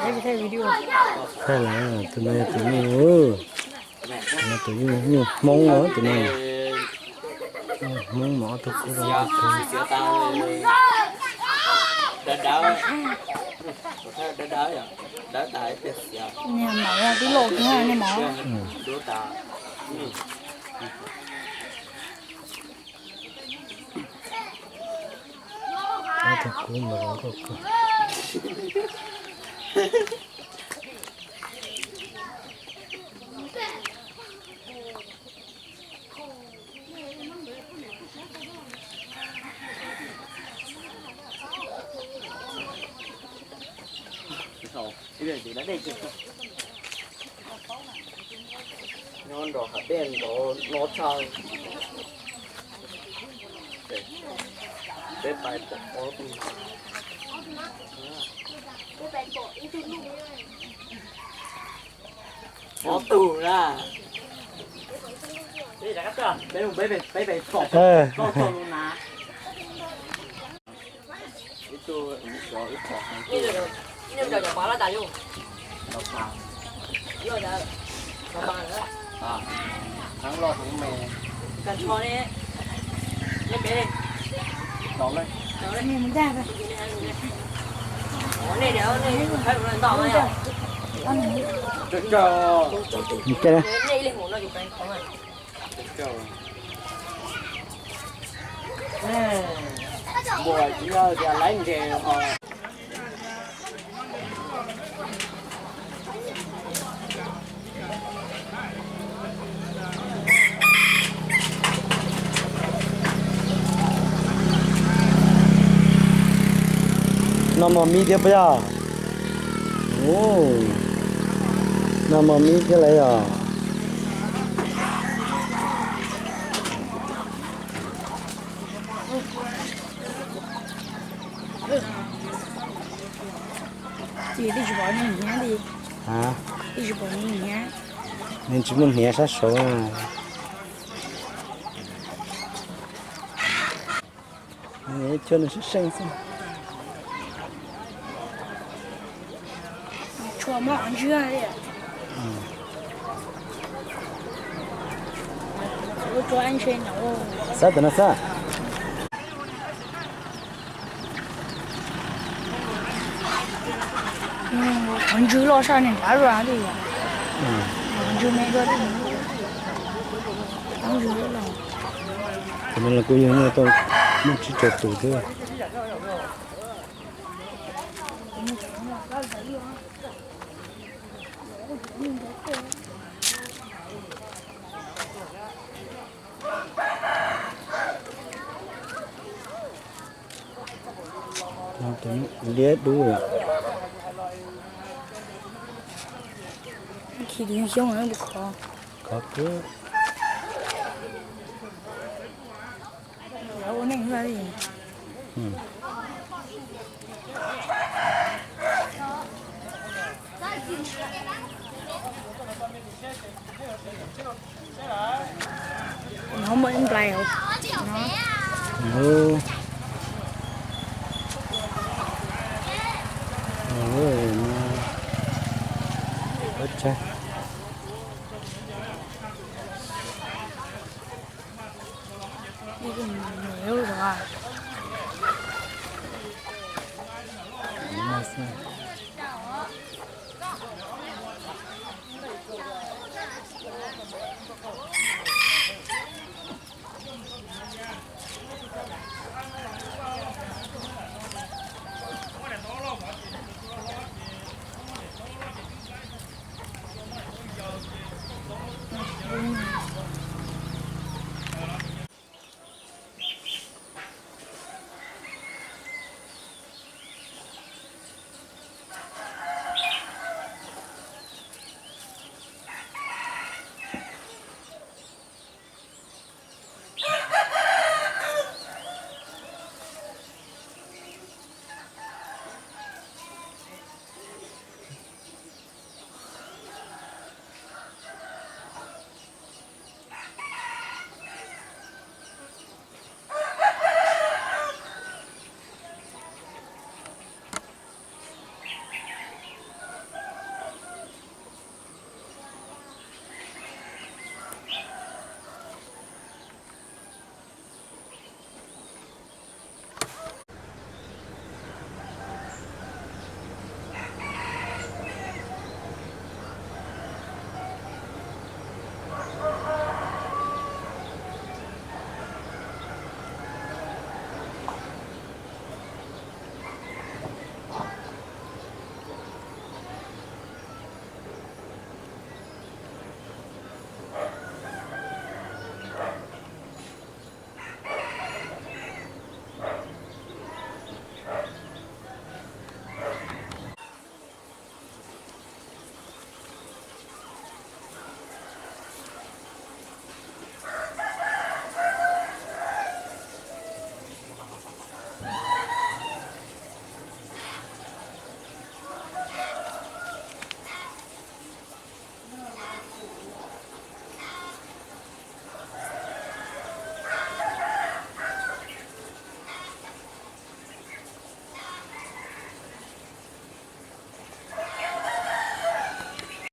Thaij lawm, tus no yog tus nyuj, tus no tus nyuj, nyuj Hmoob os, tus no nyuj Hmoob mas ob tug kub, ob tug kub. Niag mov twb loj kiag niag mov. Ob tug kub mas zoo nkauj kawg. Nyob nrog hav dej nrov no tshaj. Peb pais pom ob tug, ob tug na. Peb, peb pais pom tau na. Ib tug, ib tug, ib tug. Heev loj heev me. Coj, coj. Npua tsis yog tias laiv nres ho. No mos mis thiab puas yog? Ub, no mos mis thiab lawm yog. Ces twb tsis pom nws hniav li. Ha? Twb tsis pom nws hniav. Nws tsis muaj hniav sab saud. Nws coj nws seej seej xwb. Tshua mob qhov ntswg li. Xab tam no xab. Qhov ntswg loj saj nws nrad luaj li. Qhov ntswg me luaj li. Qhov ntswg loj. Tam no los kuj yog nyuaj tau muaj tsib rau tus thiab. Liab dub lawm. Khi tus xyoob no khov. Khov kawg. Lawv ua neej xwb li. No muaj ib nplai hauv no. Ua tsaug.